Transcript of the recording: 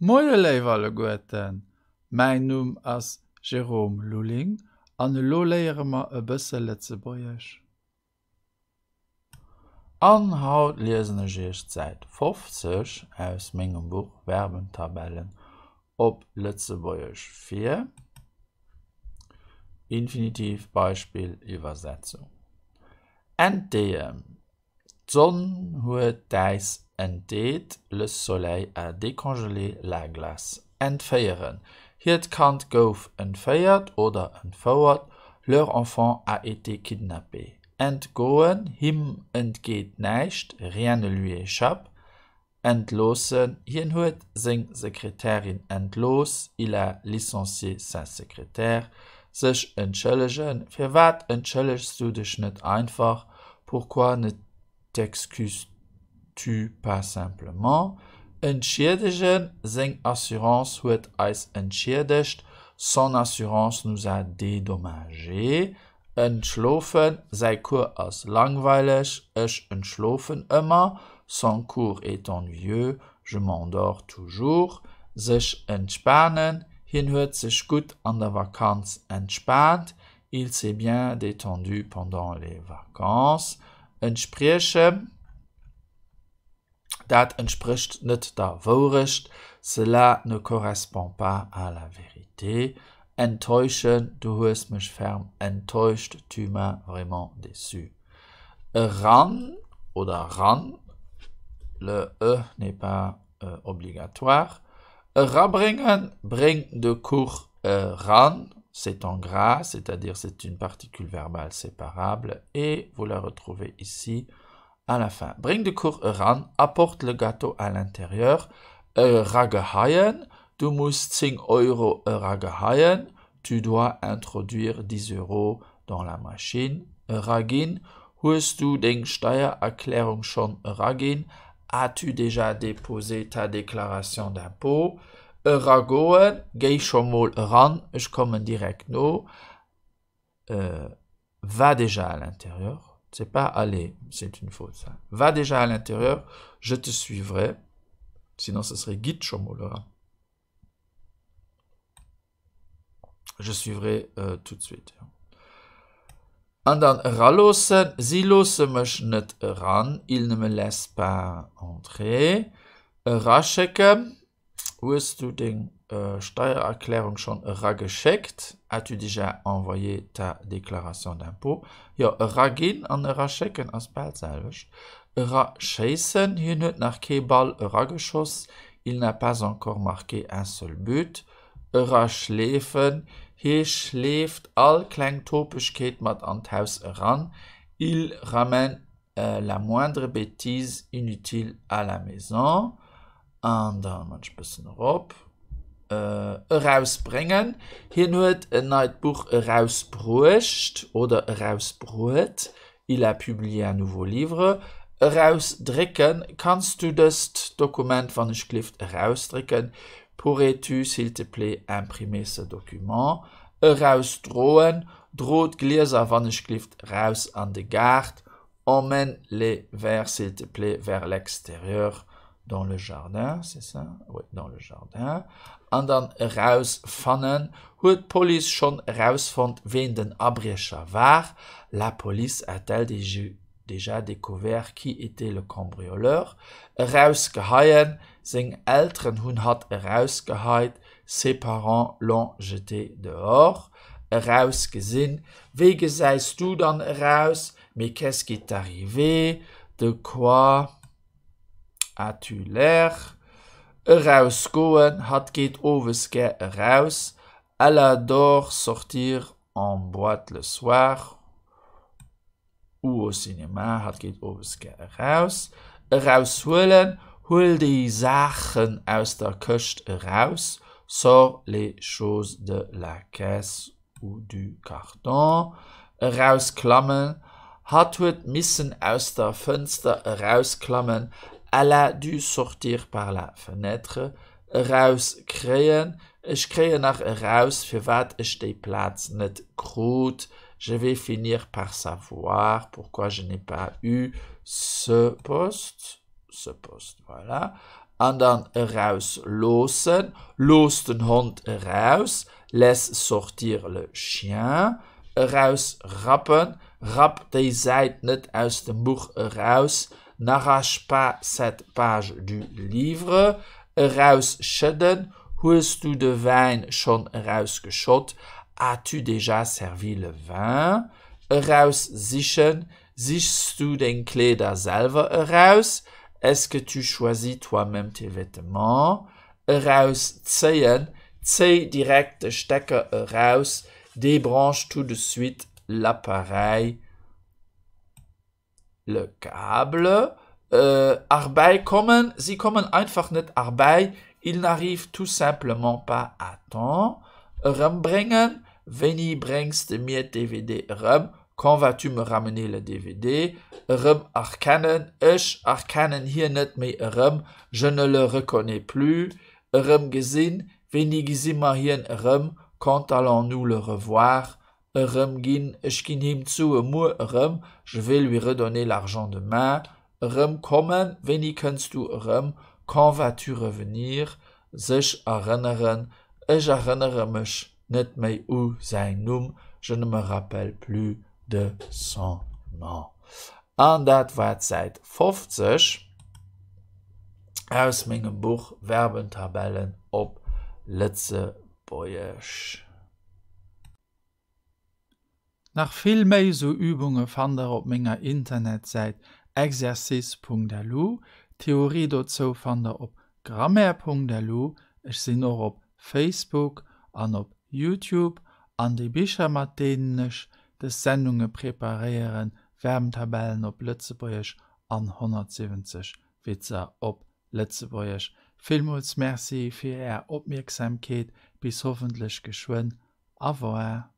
Moie léif alleguerten, mäin Numm ass Jérôme Lulling an elo léiere mer e bësse Lëtzebuergesch. An haut liesen ech iech d'Säit 50 aus mengem Buch Verbentabellen op Lëtzebuergesch vir. Infinitiv, Beispill, Iwwersetzung. Entdeeën, D'Sonn huet d'Äis entdeet, Le soleil a décongelé la glace. Entféieren, Hiert Kand gouf entféiert oder entfouert, Leur enfant a été kidnappé. Entgoen, Him entgeet näischt, Rien ne lui échappe. Entloossen, Hien huet seng Sekretärin entlooss, Il a licencié sa secrétaire. Sech entschëllegen, Firwat entschëllegs du dech net einfach? Pourquoi ne t'excuses-tu pas simplement? Entschiedegen, Seng Assurance huet eis entschiedegt, Son assurance nous a dédommagés. Entschlofen, säi Cours ass langweileg, ech entschlofen ëmmer, son cours est ennuyeux, je m'endors toujours. Sech entspanen, hien huet sech gutt an der Vakanz entspaant, il s'est bien détendu pendant les vacances. Entspriechen. Dat entsprécht net der Wourecht, Cela ne correspond pas à la vérité. Enttäuschen, Du hues mech ferm enttäuscht, Tu m'as vraiment déçu. Eran oder ran, le e n'est pas obligatoire. Erabréngen, Bréng de Kuch eran, c'est en gras, c'est-à-dire c'est une particule verbale séparable et vous la retrouvez ici à la fin. Bréng de Kuch eran, apporte le gâteau à l'intérieur, erageheien, du muss 10 Euro erageheien, tu dois introduire 10 euros dans la machine, eraginn, hues du deng Steiererklärung schonn eraginn, as-tu déjà déposé ta déclaration d'impôt, eragoen, géi scho mol eran, ech kommen direkt no, va déjà à l'intérieur, c'est pas aller, c'est une faute ça, va déjà à l'intérieur, je te suivrai, sinon ce serait gitt scho mol eran. Je suivrai euh, tout de suite. Ja. An dann eraloossen, si loosse mech net eran, ils ne me laissent pas entrer. Eraschécken, Hues du deng Steiererklärung schonn erageschéckt? As-tu déjà envoyé ta déclaration d'impôt? Jo, eraginn an eraschécken ass bal d'selwecht. Eraschéissen, Hien huet nach kee Ball erageschoss, Il n'a pas encore marqué un seul but. Eraschleefen, Hie schleeft all kleng Topegkeet mat an d'Haus eran, Il ramène la moindre bêtise inutile à la maison. An da mat ech bëssen erop. Erausbréngen, Hien huet en neit Buch erausbruecht oder erausbruet, Il a publié un nouveau livre. Erausdrécken, Kanns du dëst Dokument wann ech glift erausdrécken? Pourrais-tu, s'il te plaît, imprimer ce document? Erausdroen, Dro d'Glieser wann ech glift eraus an de Gaart, Emmène les verres s'il te plaît vers l'extérieur dans le jardin, c'est ça? Oui, dans le jardin. An dann erausfannen, Huet d'Police schonn erausfonnt, ween den Abriecher war? La police a-t-elle déjà découvert qui était le cambrioleur? Erausgeheien, Seng Elteren hunn hatt erausgeheit, ses parents l'ont jeté dehors. Erausgesinn, Wéi gesäis du dann eraus? Mais qu'est-ce qui t'arrivé? De quoi as-tu l'air? Erausgoen, Hatt geet owes gär eraus. Elle adore sortir en boîte le soir ou au cinéma. Hatt geet owes gär eraus. Eraushuelen, Huel déi Saachen aus der Këscht eraus. Sors les choses de la caisse. Ou du carton erausklammen, Hatt huet missen aus der Fënster erausklammen, Elle a dû sortir par la fenêtre. Erauskréien, Ech kréien nach eraus, firwat ech déi Plaz net krut, Je vais finir par savoir pourquoi je n'ai pas eu ce poste. Ce poste, voilà. An dann erausloossen, looss den Hond eraus, laisse sortir le chien. Erausrappen, rapp déi Säit net aus dem Buch eraus, n'arrache pas cette page du livre. Erausschëdden, hues du de Wäin schonn erausgeschott, as-tu déjà servi le vin? Eraussichen, Sichs du deng Kleeder selwer eraus? Est-ce que tu choisis toi-même tes vêtements? Erauszéien, Zéi direkt de Stecker eraus, Débranche tout de suite l'appareil, le câble. Erbäikommen, Si kommen einfach net erbäi, Ils n'arrivent tout simplement pas à temps. Erëmbréngen, Wéini bréngs de mir d'DVD erëm? Quand vas-tu me ramener le DVD? Erëm erkennen, Ech erkennen hien net méi erëm, Je ne le reconnais plus. Erëm gesinn, Wéini gesi mer hien erëm? Quand allons-nous le revoir? Erëmginn, Ech ginn him d'Sue muer erëm, Je vais lui redonner l'argent demain. Erëmkommen, Wéini kënns du erëm? Quand vas-tu revenir? Sech erënneren, Ech erënnere mech net méi u säin Numm, je ne me rappelle plus de son nom. An dat war d'Säit 50 aus mengem Buch Verbentabellen op Lëtzebuergesch. Nach vill méi sou Übunge fannt der op menger Internetsäit exercice.lu. D'Theorie dozou fannt der op grammaire.lu. Ech sinn och op Facebook an op Youtube. An déi Bicher mat deenen ech des Sendunge preparéieren, Verbentabellen op Lëtzebuergesch an 170 Witzer op Lëtzebuergesch. Villmools Merci fir är Opmierksamkeet. Bis hoffentlech geschwënn. Au revoir.